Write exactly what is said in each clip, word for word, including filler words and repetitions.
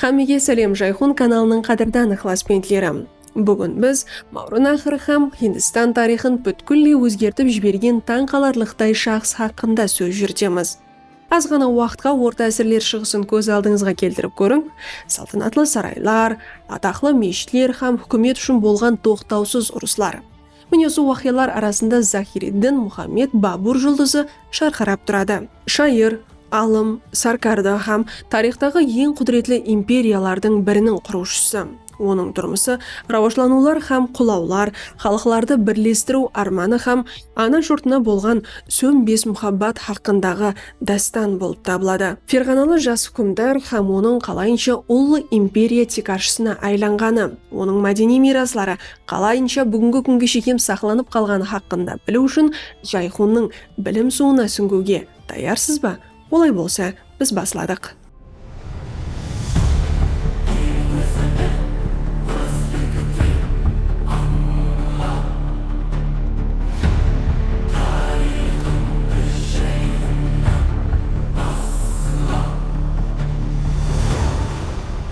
Hámmege sálem, Jayxun kanalınıń qádirdan ıqlasbentleri. Búgin biz Mawranaxr hám Hindistan tariyxın pútkilley ózgertip jibergen tań qalarlıqtay shaxs haqqında sóz júritemiz. Az ǵana waqıtqa orta ásirler Shıǵısın kóz aldıńızǵa keltirip kóriń. Saltanatlı saraylar, ataqlı meshitler hám húkimet ushın bolǵan toqtawsız urıslar. Mine, usı waqıyalar arasında Zahiriddin Muhammed Babur juldızı jarqırap turadı. Shayır, alım, sarkarda hám tariyxtaǵı eń qúdiretli imperiyalardıń biriniń qurıwshısı. Onıń turmısı rawajlanıwlar hám qulawlar, xalıqlardı birlestiriw ármanı hám ana jurtına bolǵan sónbes muhabbat haqqındaǵı dástan bolıp tabıladı. Ferǵanalı jas húkimdar hám onıń qalayınsha ullı imperiya tiykarshısına aylanǵanı, onıń mádeniy miyrasları qalayınsha búgingi kúnge shekem saqlanıp qalǵanı haqqında biliw ushın Jayxunnıń bilim suwına súńgiwge tayarsız ba? Olay bolsa, biz basladıq.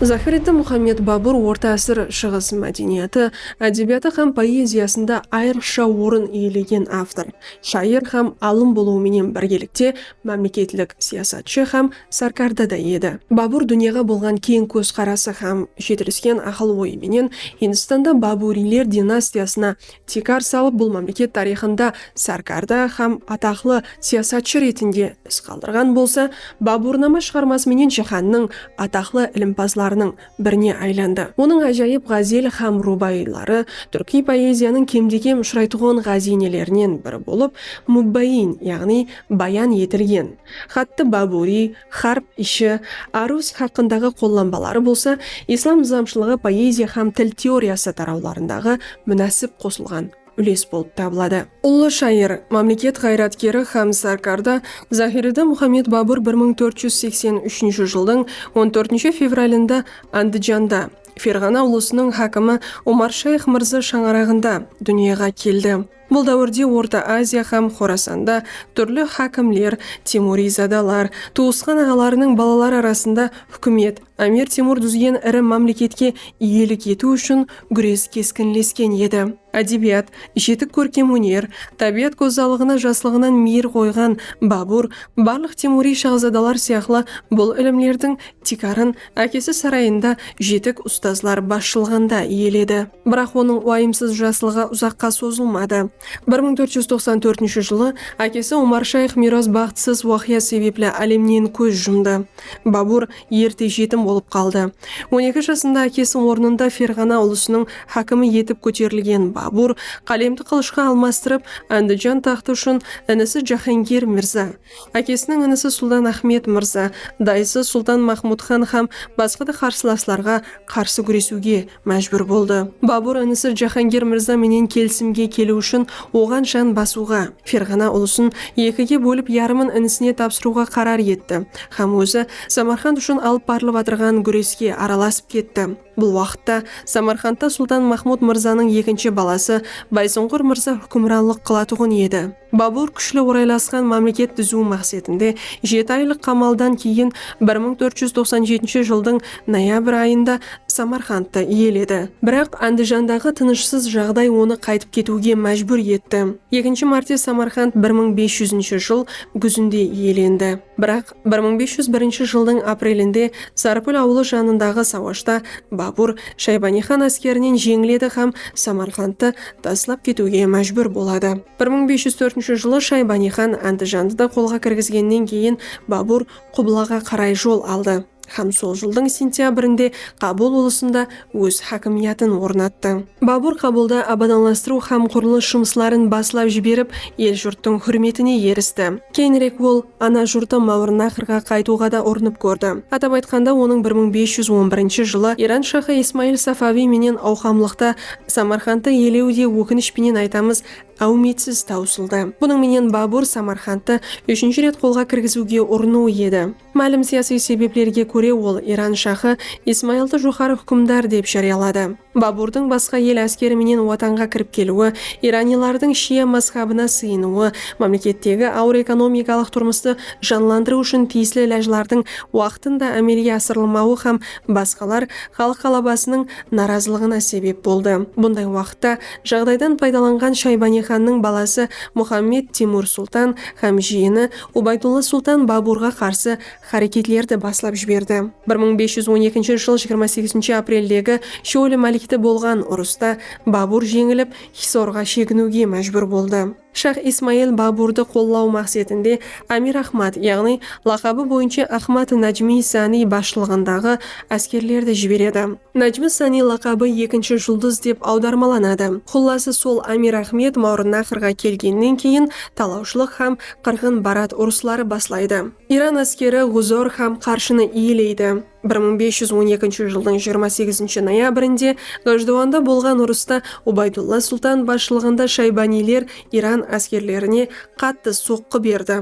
Zahiriddin Muhammed Babur orta ásir Shıǵıs mádeniyatı, ádebiyatı hám poeziyasında ayrıqsha orın iyelegen avtor, shayır hám alım bolıwı menen birgelikte mámleketlik siyasatshı hám sarkarda da edi. Babur dúnyaǵa bolǵan keń kózqarası hám jetilisken aqıl-oyı menen Hindistanda Baburiyler dinastiyasına tiykar salıp, bul mámleket tariyxında sarkarda hám ataqlı siyasatshı retinde iz qaldırǵan bolsa, Baburnama shıǵarması menen jáhannıń ataqlı ilimpazlarınıń birine aylandı. Onıń ájayıp ǵázel hám rubayları túrkiy poeziyanıń kemde-kem ushıraytuǵın ǵáziynelerinen biri bolıp, mubbayin, yaǵnıy bayan etilgen, xatti baburiy, harp ishi, aruz haqqındaǵı qollanbaları bolsa, islam nızamshılıǵı poeziya hám til teoriyası tarawlarındaǵı múnásip qosılǵan úles bolıp tabıladı. Ullı shayır, mámleket ǵayratkeri hám sarkarda Zahiriddin Muhammed Babur bir mıń tórt júz seksen úshinshi jıldıń on tórtinshi fevralında Andijanda, Ferǵana ulısınıń hákimi Umar Shayx Mırza shańaraǵında dúnyaǵa keldi. Bul dáwirde Orta Aziya hám Xorasanda túrli hákimler, Temuriyzadalar, tuwısqan aǵalarınıń balaları arasında húkimet, Amir Temur dúzgen iri mámleketke iyelik etiw ushın gúres keskinlesken edi. Ádebiyat, jetik kórkem óner, tábiyat gózzallıǵına jaslıǵınan meyir qoyǵan Babur barlıq temuriy shahzadalar sıyaqlı bul ilimlerdiń tiykarın ákesi sarayında jetik ustazlar basshılıǵında iyeledi. Biraq onıń uwayımsız jaslıǵı uzaqqa sozılmadı. Bir mıń tórt júz toqsan tórtinshi jılı ákesi Umar Shayx Miroz baxıtsız waqıya sebepli álemnen kóz jumdı. Babur erte jetim bolıp qaldı. On eki jasında ákesi ornında Ferǵana ulısınıń hákimi etip kóterilgen Babur, qálemdi qılıshqa almastırıp, Ándijan taxtı ushın inisi Jahangir Mirza, ákesiniń inisi Sultan Axmed Mirza, dayısı Sultan Maxmud xan hám basqa da qarsılaslarǵa qarsı gúresiwge májbúr boldı. Babur inisi Jahangir Mirza menen kelisimge keliw ushın oǵan jan basıwǵa, Ferǵana ulısın ekige bólip yarımın inisine tapsırıwǵa qarar etti hám ózi Samarqand ushın alıp barılıp atırǵan gúreske aralasıp ketti. Bul waqıtta Samarqandta Sultan Maxmud Mırzanıń ekinshi balası Baysunǵur Mırza húkimranlıq qılatuǵın edi. Babur kúshli oraylasqan mámleket dúziw maqsetinde jeti aylıq qamaldan keyin bir mıń tórt júz toqsan jetinshi jıldıń noyabr ayında Samarqandtı iyeledi. Biraq Ándijandaǵı tınıshsız jaǵday onı qaytıp ketiwge májbúr etti. Ekinshi márte Samarqand bir mıń bes júzinshi jıl gúzinde iyelendi. Biraq bir mıń bes júz birinshi jıldıń aprelinde Sarpul awılı janındaǵı sawashta Babur Shaybaniyxan áskerinen jeńiledi hám Samarqandtı taslap ketiwge májbúr boladı. Bir mıń bes júz tórtinshi jılı Shaybaniyxan Ándijandı da qolǵa kirgizgennen keyin Babur qublaǵa qaray jol aldı hám sol jıldıń sentyabrinde Qabul ulısında óz hákimiyatın ornattı. Babur Qabulda abadanlastırıw hám qurılıs jumısların baslap jiberip, el-jurttıń húrmetine eristi. Keyinirek ol ana jurtı Mawranaxrǵa qaytıwǵa da urınıp kórdi. Atap aytqanda, onıń bir mıń bes júz on birinshi jılı Iran shahı Ismail Safaviy menen awqamlıqta Samarqandtı iyelewi de, ókinish penen aytamız, áwmetsiz tawsıldı. Bunıń menen Babur Samarqandtı úshinshi ret qolǵa kirgiziwge urınıwı edi. Málim siyasiy sebeplerge kóre, ol Iran shahı Ismayıldı joqarı húkimdar dep járiyaladı. Baburdıń basqa el áskeri menen Watanǵa kirip keliwi, iraniylardıń shia mazhabına sıyınıwı, mámlekettegi awır ekonomikalıq turmıstı janlandırıw ushın tiyisli ilajlardıń waqtında ámelge asırılmawı hám basqalar xalıq ǵalabasınıń narazılıǵına sebep boldı. Bunday waqıtta jaǵdaydan paydalanǵan Shaybaniyxannıń balası Muhammed Timur sultan hám jiyeni Ubaydulla sultan Baburǵa qarsı háreketlerdi baslap jiberdi. Bir mıń bes júz on ekinshi jıl jigirma segizinshi apreldegi Sholi málikte bolǵan urısta Babur jeńilip, Hisorǵa sheginiwge májbúr boldı. Shah Ismayıl Baburdı qollaw maqsetinde Amir Ahmad, yaǵnıy laqabı boyınsha Ahmad Najmi Saniy basshılıǵındaǵı áskerlerdi jiberedi. Najmi Saniy laqabı ekinshi juldız dep awdarmalanadı. Qullası, sol Amir Ahmed Mawrannahrǵa kelgennen keyin talawshılıq hám qırǵın Barat urısları baslaydı. Iran áskeri G'uzor hám qarshını iyeleydi. Bir mıń bes júz on ekinshi jıldıń jigirma segizinshi noyabrinde Ǵajduanda bolǵan urısta Ubaydulla sultan basshılıǵında shaybaniyler Iran áskerlerine qattı soqqı berdi.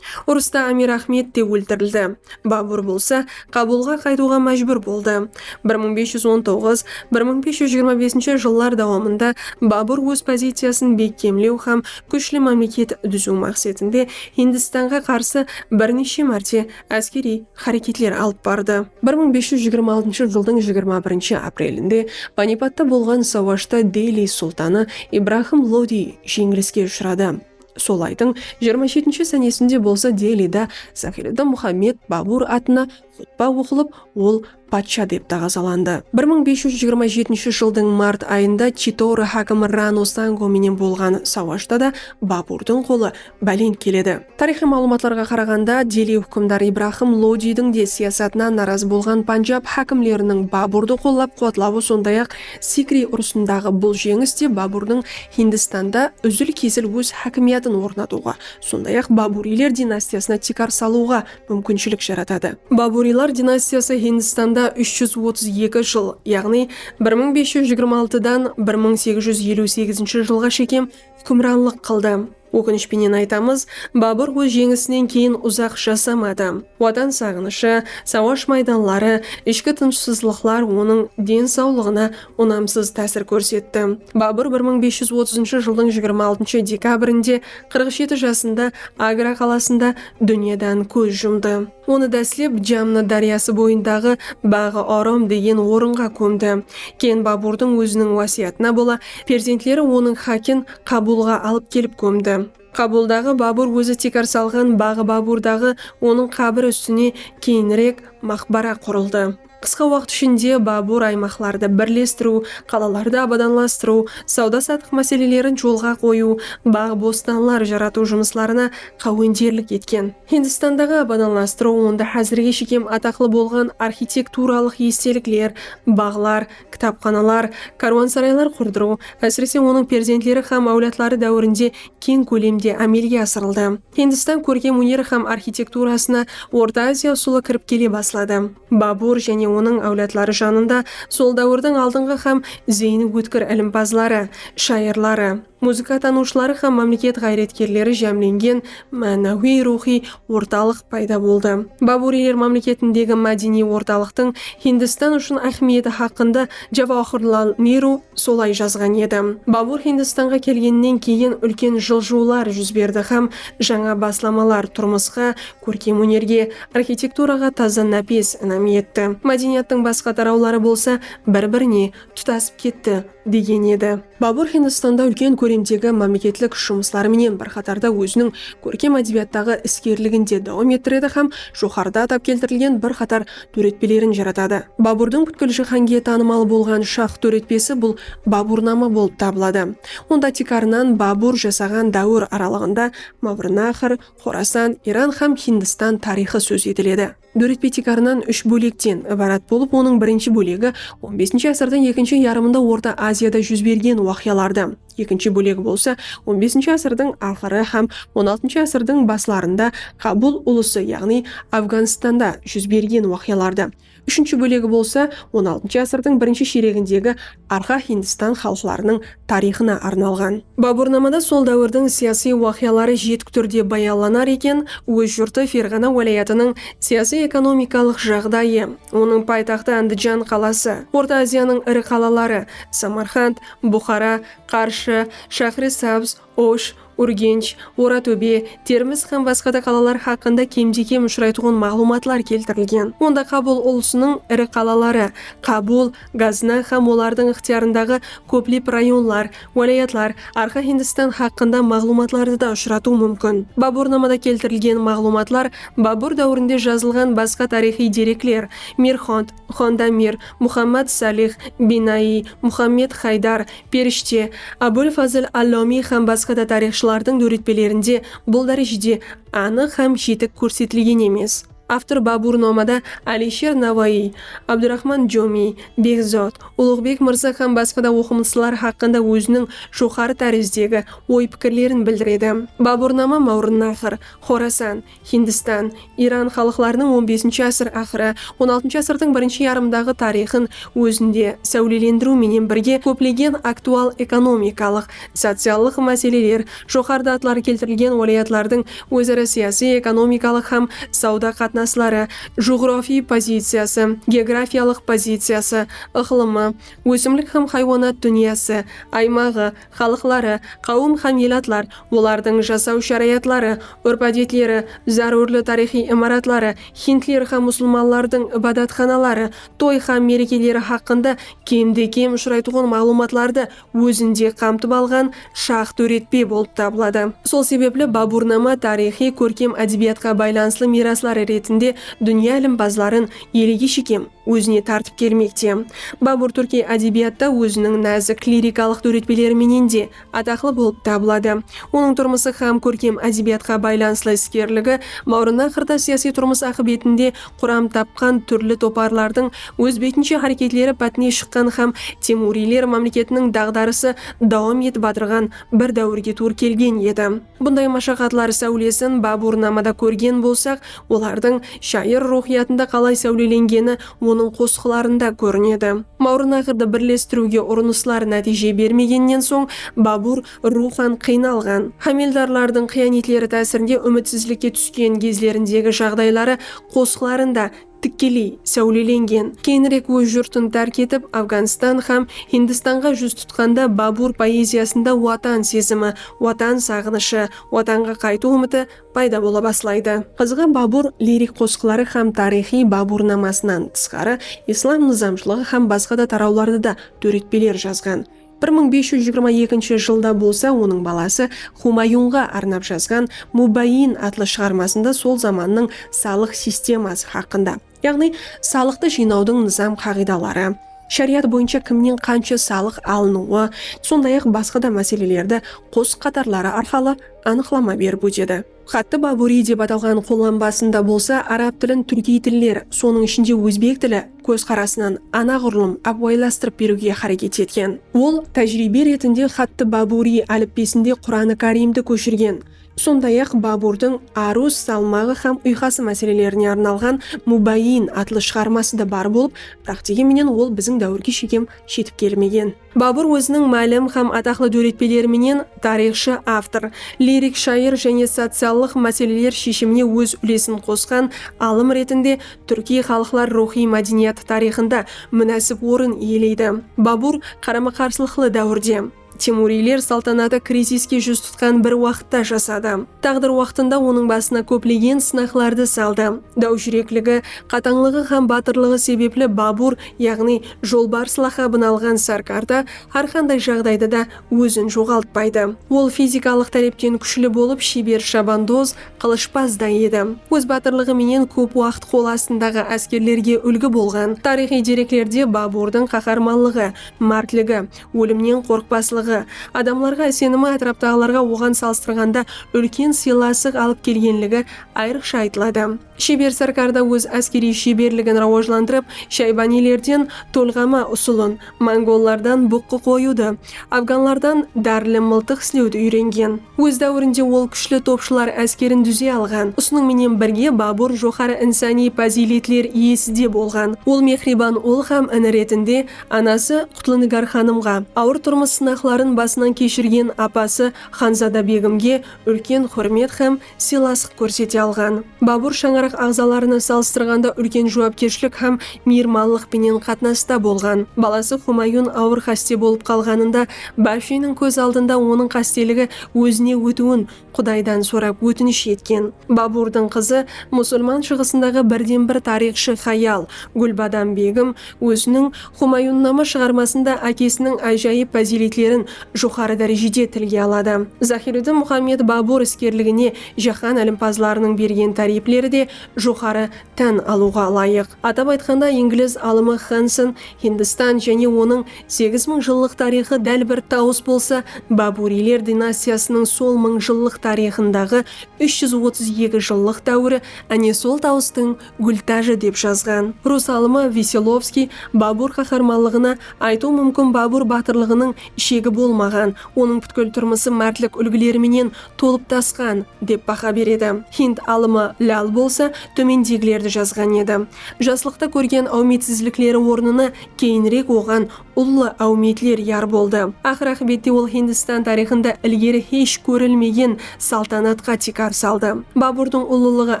Urısta Amir Ahmed te óltirildi. Babur bolsa Qabulǵa qaytıwǵa májbúr boldı. Bir mıń bes júz on toǵız, bir mıń bes júz jigirma besinshi jıllar dawamında Babur óz poziciyasın bekkemlew hám kúshli mámleket dúziw maqsetinde Hindistanǵa qarsı bir neshe márte áskeriy háreketler alıp bardı. Bir mıń bes júz jigirma altınshı jıldıń jigirma birinshi aprelinde Panipatta bolǵan sawashta Deli sultanı Ibrahim Lodi jeńiliske ushıradı. Sol aydıń jigirma jetinshi sánesinde bolsa Delida Zahiruddin Muhammed Babur atına xutba oqılıp, ol patsha dep taǵazalandı. Bir mıń bes júz jigirma jetinshi jıldıń mart ayında Chitora hákimi Rano Sango menen bolǵan sawashta da Baburdıń qolı bálent keledi. Tariyxıy maǵlıwmatlarǵa qaraǵanda, Deli húkimdarı Ibrahim Lodidiń de siyasatına narazı bolǵan Panjab hákimleriniń Baburdı qollap-quwatlawı, sonday-aq, Sikri urısındaǵı bul jeńis te Baburdıń Hindistanda úzil-kesil óz hákimiyatın ornatıwǵa, sonday-aq, Baburiyler dinastiyasına tiykar salıwǵa múmkinshilik jaratadı. Baburiylar dinastiyası Hindistanda úsh júz otız eki jıl, yaǵnıy bir mıń bes júz jigirma altıdan bir mıń segiz júz eliw segizinshi jılǵa shekem húkimranlıq qıldı. Ókinish penen aytamız, Babur óz jeńisinen keyin uzaq jasamadı. Watan saǵınıshı, sawash maydanları, ishki tınıshsızlıqlar onıń densawlıǵına unamsız tásir kórsetti. Babur bir mıń bes júz otızınshı jıldıń jigirma altınshı dekabrinde qırq jeti jasında Agra qalasında dúnyadan kóz jumdı. Onı dáslep Jamna dáryası boyındaǵı Baǵı Orom degen orınǵa kómdi. Keyin Baburdıń óziniń wásiyatına bola, perzentleri onıń xákin Qabulǵa alıp kelip kómdi. Qabuldaǵı Babur ózi tiykar salǵan Baǵı Baburdaǵı onıń qábiri ústine keyinirek maqbara qurıldı. Qısqa waqıt ishinde Babur aymaqlardı birlestiriw, qalalardı abadanlastırıw, sawda-satıq máselelerin jolǵa qoyıw, baǵ-bostanlar jaratıw jumıslarına qáwenderlik etken. Hindistandaǵı abadanlastırıw onda házirge shekem ataqlı bolǵan arxitekturalıq estelikler, baǵlar, kitapxanalar, kárwansaraylar qurdırıw, ásirese, onıń perzentleri hám áwladları dáwirinde keń kólemde ámelge asırıldı. Hindistan kórkem óner hám arxitekturasına Orta Aziya usılı kirip kele basladı. Babur jáne onıń áwladları janında sol dáwirdiń aldınǵı hám zeyni ótkir ilimpazları, shayırları, muzıka tanıwshıları hám mámleket ǵayratkerleri jámlengen mánawiy-ruwxıy ortalıq payda boldı. Baburiyler mámleketindegi mádeniy ortalıqtıń Hindistan ushın áhmiyeti haqqında Jawahirlal Neru solay jazǵan edi. Babur Hindistanǵa kelgennen keyin úlken jıljıwlar júz berdi hám jańa baslamalar turmısqa, kórkem ónerge, arxitekturaǵa taza nápes inam etti. Mádeniyattıń basqa tarawları bolsa bir-birine tutasıp ketti, degen edi. Babur Hindistanda úlken kólemdegi mámleketlik jumısları menen bir qatarda óziniń kórkem ádebiyattaǵı iskerligin de dawam ettiredi hám joqarıda atap keltirilgen bir qatar dóretpelerin jaratadı. Baburdıń pútkil jáhánge tanımal bolǵan Shah dóretpesi bul Baburnama bolıp tabıladı. Onda tiykarınan Babur jasaǵan dáwir aralıǵında Mavrannahr, Xorasan, Iran hám Hindistan tariyxı sóz etiledi. Dóretpe tiykarınan úsh bólekten ibarat bolıp, onıń birinshi bólegi on besinshi ásirdiń ekinshi yarımında Orta Aziyada júz bergen waqıyalardı, ekinshi bólegi bolsa on besinshi ásirdiń aqırı hám on altınshı ásirdiń baslarında Qabul ulısı, yaǵnıy Afganstanda júz bergen waqıyalardı, Úshinshi bólegi bolsa on altınshı ásirdiń birinshi sheregindegi Arqa Hindistan xalıqlarınıń tariyxına arnalǵan. Baburnamada sol dáwirdiń siyasiy waqıyaları jetik túrde bayanlanar eken, óz jurtı Ferǵana wálayatınıń siyasiy-ekonomikalıq jaǵdayı, onıń paytaxtı Ándijan qalası, Orta Aziyanıń iri qalaları Samarqand, Buxara, Qarshı, Shahrisabz, Osh, Urgench, Oratóbe, Termiz hám basqa da qalalar haqqında kemde-kem ushıraytuǵın maǵlıwmatlar keltirilgen. Onda Qabul ulısınıń iri qalaları Qabul, Gazna hám olardıń ıqtıyarındaǵı kóplep rayonlar, wálayatlar, Arqa Hindistan haqqında maǵlıwmatlardı da ushıratıw múmkin. Baburnamada keltirilgen maǵlıwmatlar Babur dáwirinde jazılǵan basqa tariyxıy derekler, Mirxond, Xondamir, Muhammad Salih, Binai, Muhammed Haydar, Perishte, Abul Fazl Allomiy hám basqa da tariyxshılardıń dóretpelerinde bul dárejede anıq hám jetik kórsetilgen emes. Avtor Baburnomada Alisher Navaiy, Abduraxman Jomiy, Behzod, Uluǵbek Mırza hám basqa da oqımlısılar haqqında óziniń joqarı tárizdegi oy-pikirlerin bildiredi. Baburnama Mawrannaxr, Xorasan, Hindistan, Iran xalıqlarınıń on besinshi ásir aqırı, on altınshı ásirdiń birinshi yarımındaǵı tariyxın ózinde sáwlelendiriw menen birge kóplegen aktual ekonomikalıq, sociallıq máseleler, joqarıda atları keltirilgen wálayatlardıń óz-ara siyasiy-ekonomikalıq hám sawda qatnasları, juǵrafiy poziciyası, geografiyalıq poziciyası, ıqlımı, ósimlik hám haywanat dúnyası, aymaǵı, xalıqları, qáwim hám elatlar, olardıń jasaw sharayatları, úrp-ádetleri, zárúrli tariyxıy imaratları, hindler hám musılmanlardıń ibadatxanaları, toy hám merekeleri haqqında kemde-kem ushıraytuǵın maǵlıwmatlardı ózinde qamtıp alǵan shax dóretpe bolıp tabıladı. Sol sebepli Baburnama tariyxıy kórkem ádebiyatqa baylanıslı miyraslar retinde dúnya ilimpazların elege shekem ózine tartıp kelmekte. Babur túrkiy ádebiyatta óziniń názik lirikalıq dóretpeleri menen de ataqlı bolıp tabıladı. Onıń turmısı hám kórkem ádebiyatqa baylanıslı iskerligi Mawrannaxrda siyasiy turmıs aqıbetinde quram tapqan túrli toparlardıń óz betinshe háreketleri pátine shıqqan hám Temuriyler mámleketiniń daǵdarısı dawam etip atırǵan bir dáwirge tuwrı kelgen edi. Bunday mashaqatlar sáwlesin Baburnamada kórgen bolsaq, olardıń shayır ruwxıyatında qalay sáwlelengeni onıń qosıqlarında kórinedi. Mawrannaxrdı birlestiriwge urınıslar nátiyje bermegennen soń, Babur ruwxan qıynalǵan. Hámeldarlardıń qıyanetleri tásirinde úmitsizlikke túsken gezlerindegi jaǵdayları qosıqlarında tikkeley sáwlelengen. Keyinirek óz jurtın tárk etip, Afganistan hám Hindistanǵa júz tutqanda Babur poeziyasında watan sezimi, watan saǵınıshı, watanǵa qaytıw úmiti payda bola baslaydı. Qızıǵı, Babur lirik qosıqları hám tariyxıy Baburnamasınan tısqarı, islam nızamshılıǵı hám basqa da tarawlarda da dóretpeler jazǵan. Bir mıń bes júz jigirma ekinshi jılda bolsa onıń balası Humayunǵa arnap jazǵan Mubayin atlı shıǵarmasında sol zamannıń salıq sisteması haqqında, yaǵnıy salıqtı jıynawdıń nızam qaǵıydaları, sháriyat boyınsha kimnen qansha salıq alınıwı, sonday-aq, basqa da máselelerdi qosıq qatarları arqalı anıqlama berip ótedi. Xatti Baburiy dep atalǵan qollanbasında bolsa arab tilin túrkiy tiller, sonıń ishinde ózbek tili kózqarasınan anaǵurlım ápiwayılastırıp beriwge háreket etken. Ol tájiriybe retinde Xatti Baburiy álipbesinde Quranı Káriymdi kóshirgen. Sonday-aq, Baburdıń aruz, salmaǵı hám uyqası máselelerine arnalǵan Mubayin atlı shıǵarması da bar bolıp, biraq degen menen ol biziń dáwirge shekem jetip kelmegen. Babur óziniń málim hám ataqlı dóretpeleri menen tariyxshı, avtor, lirik shayır jáne sociallıq máseleler sheshimine óz úlesin qosqan alım retinde túrkiy xalıqlar ruwxıy mádeniyat tariyxında múnásip orın iyeleydi. Babur qarama-qarsılıqlı dáwirde, Temuriyler saltanatı kriziske júz tutqan bir waqıtta jasadı. Táǵdir waqtında onıń basına kóplegen sınaqlardı saldı. Dáwjúrekligi, qatıńlıǵı hám batırlıǵı sebepli Babur, yaǵnıy Jolbars laqabın alǵan sárkarda hár qanday jaǵdayda da ózin joǵaltpaydı. Ol fizikalıq tárepten kúshli bolıp, sheber shabandoz, qılıshpaz da edi. Óz batırlıǵı menen kóp waqıt qol astındaǵı áskerlerge úlgi bolǵan. Tariyxıy dereklerde Baburdıń qaharmanlıǵı, mártligi, ólimnen qorqpaslıǵı, Adamlarǵa isenimi, átiraptaǵılarǵa oǵan salıstırǵanda úlken sıylasıq alıp kelgenligi ayrıqsha aytıladı. Sheber sárkarda óz áskeriy sheberligin rawajlandırıp, shaybaniylerden tolǵama usılın, mongollardan buqqı qoyıwdı, afganlardan dárli mıltıq islewdi úyrengen. Óz dáwirinde ol kúshli topshılar áskerin dúze alǵan. Usınıń menen birge Babur joqarı insaniy pazıyletler iyesi de bolǵan. Ol mehriban ul hám ini retinde anası Qutlınıgar xanımǵa, awır turmıs sınaqların basınan keshirgen apası Xanzada begimge úlken húrmet hám sıylasıq kórsete alǵan. Babur shańaraq aǵzalarına salıstırǵanda úlken juwapkershilik hám miyirmanlıq penen qatnasta bolǵan. Balası Humayun awır xáste bolıp qalǵanında Bafshiniń kóz aldında onıń qásteligi ózine ótiwin Qudaydan sorap ótinish etken. Baburdıń qızı, musılman Shıǵısındaǵı birden-bir tariyxshı hayal Gúlbadam begim óziniń Humayunnama shıǵarmasında ákesiniń ájayıp pazıyletlerin joqarı dárejede tilge aladı. Zahiriddin Muhammed Babur iskerligine jáhán ilimpazlarınıń bergen táriypleri de joqarı tán alıwǵa ılayıq. Atap aytqanda, ingiliz alımı Hansen Hindistan jáne onıń segiz mıń jıllıq tariyxı dál bir tawıs bolsa, Baburiyler dinastiyasınıń sol mıń jıllıq tariyxındaǵı úsh júz otız eki jıllıq dáwiri áne sol tawıstıń gúltajı dep jazǵan. Rus alımı Veselovskiy Babur qaharmanlıǵına, aytıw múmkin, Babur batırlıǵınıń shegi bolmaǵan, onıń pútkil turmısı mártlik úlgileri menen tolıp-tasqan, dep baha beredi. Hind alımı Lal bolsa tómendegilerdi jazǵan edi. Jaslıqta kórgen áwmetsizlikleri ornına keyinirek oǵan ullı áwmetler yar boldı. Aqır-aqıbette ol Hindistan tariyxında ilgeri hesh kórilmegen saltanatqa tiykar saldı. Baburdıń ullılıǵı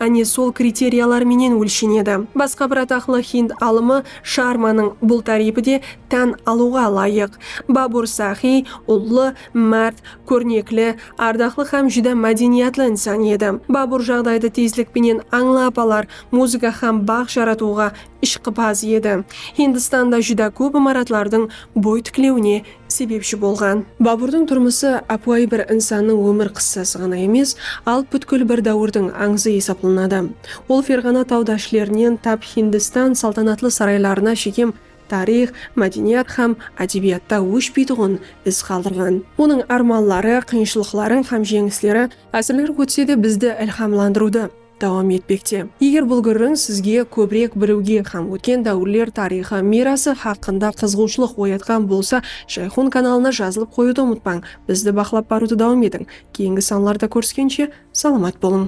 áne sol kriteriyalar menen ólshenedi. Basqa bir ataqlı hind alımı Sharmanıń bul táriypi de tán alıwǵa ılayıq. Babur saxıy, ullı, márt, kórnekli, ardaqlı hám júdá mádeniyatlı insan edi. Babur jaǵdaydı tezlik penen ańlap alar, muzıka hám baxt jaratıwǵa ishqıpaz edi. Hindistanda júdá kóp imaratlardıń boy tiklewine sebepshi bolǵan. Baburdıń turmısı ápiwayı bir insannıń ómir qıssası ǵana emes, al pútkil bir dáwirdiń ańzı esaplanadı. Ol Ferǵana taw dáshlerinen tap Hindistan saltanatlı saraylarına shekem tariyx, mádeniyat hám ádebiyatta óshpeytuǵın iz qaldırǵan. Onıń ármanları, qıyınshılıqları hám jeńisleri ásirler ótse de bizdi ilhamlandırıwdı dawam etpekte. Eger bul gúrriń sizge kóbirek biliwge hám ótken dáwirler tariyxı, miyrası haqqında qızıǵıwshılıq oyatqan bolsa, Jayxun kanalına jazılıp qoyıwdı umıtpań. Bizdi baqlap barıwdı dawam etiń. Keyingi sanlarda kóriskenshe, salamat bolıń!